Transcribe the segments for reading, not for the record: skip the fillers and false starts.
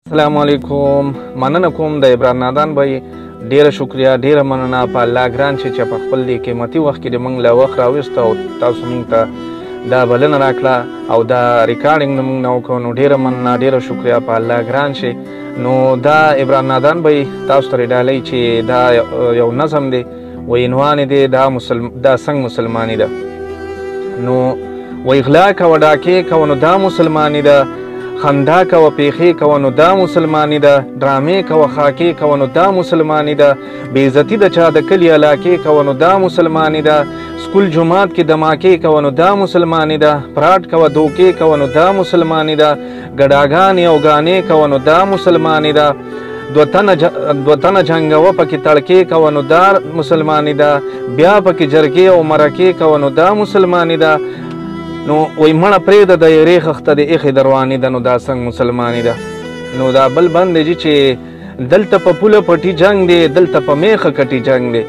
السلام علیکم. مننه کوم د عبران نادان بھائی، ډیره شکریه، ډیره مننه. په الله ګران چې په خپل دې قیمتي وخت کې د موږ له وخت راویسته او تاسو موږ ته دا بلنه راکړه او دا ریکارډینګ موږ نه وکړو، نو ډیره مننه، ډیره شکریه، په الله ګران شي. نو دا عبران نادان بھائی تاسو ته ډالۍ چې دا یو نظم دی و عنوان دی دا دا څنګه مسلماني ده. نو وایي غلا کوه ډاکې کوه نو دا مسلماني ده، خندا کوه پیښې کوه نو دا مسلماني ده، ډرامې کوه خاکې کوه نو دا مسلماني ده، بې عزتي د چا د کلي علاقې کوه نو دا مسلماني ده، سکول جومات کې دماکې کوه نو دا مسلماني ده، پراټ کوه دوکې کوه نو دا مسلماني ده، ګډاګانې او ګانې کوه نو دا مسلماني ده، دوه تنه جنګوه پکې تړکې کوه نو دا مسلماني ده، بیا پکې جرګې او مرکې کوه نو دا مسلماني ده. نو وایي مړه پرېږده د یرې خښته دې ایښې درواني ده نو دا څنګه مسلماني ده. نو دا بل بند دی چې دلته په پوله پټي جنګ دی، دلته په میخه کټي جنګ دی،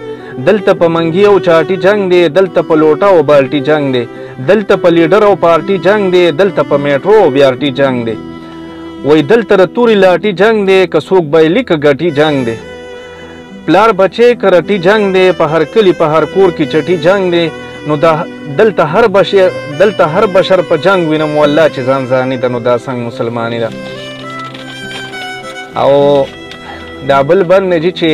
دلته په منګي او چاټي جنګ دی، دلته په لوټه او بالټي جنګ دی، دلته په لیډر او پارټي جنګ دی، دلته په میټرو او بي آر ټي جنګ دی. وایي دلته د تورې لاټي جنګ دی، که څوک بایلي که ګټي جنګ دی، پلار بچی که رټي جنګ دی، په هر کلي په هر کور کې چټي جنګ دی. نو دا دلته هر بشر په جنګ وینم والله چې ځان ځاني ده نو دا څنګه مسلماني ده. او دا بل بند دی چې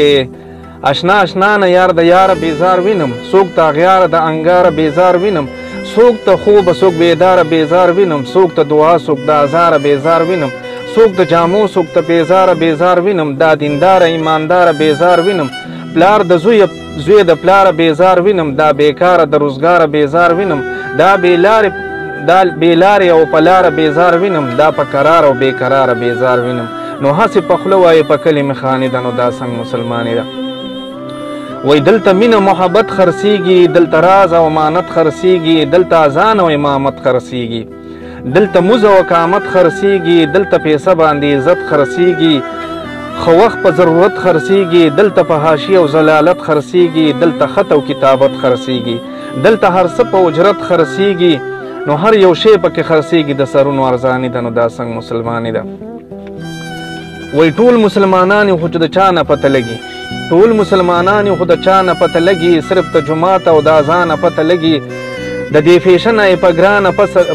اشنا اشنا نه یار د یاره بیزار وینم، څوک ته اغیاره د انګاره بیزار وینم، څوک ته خوبه څوک بیداره بیزار وینم، څوک ته دعا څوک د ازاره بیزار وینم، څوک د جامو څوک ته بیزاره بیزار وینم، دا دینداره ایمانداره بیزار وینم، پلار د زوی د پلاره بیزار وینم، دا بیکاره د روزګاره بیزار وینم، دا بې لارې او په لاره بیزار وینم، دا په قرار او بې قراره بیزار وینم. نو هسې په خوله وایې په کلي مې خاني ده نو دا څنګه مسلماني ده. وایي دلته مینه محبت خرڅېږي، دلته راز او امانت خرڅېږي، دلته اذان او امامت خرڅېږي، دلته موز او اقامت خرڅېږي، دلته پیسه باندې عزت خرڅېږي، خو وخت په ضرورت خرڅېږي، دلته په حاشیه او ضلالت خرڅېږي، دلته خط او کتابت خرڅېږي، دلته هر څه په اجرت خرڅېږي، نو هر یو شی پکې خرڅېږي د سرونو ارزاني ده نو دا څنګه مسلماني ده. وایي ټول مسلمانان یو خو چې د چا نه پته لګي، ټول مسلمانان یو خو د چا نه پته لګي، صرف د جومات او د اذانه پته لګي، د دې فیشنه یې په ګرانه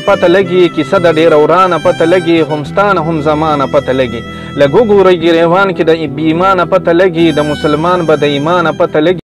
پته لګي، کیسه د ډېره ورانه پته لګي، هم ستانه هم زمانه پته لګي، لږ وګورئ ګریوان کې د بې ایمانه پته لګي، د مسلمان به د ایمانه پته لګي.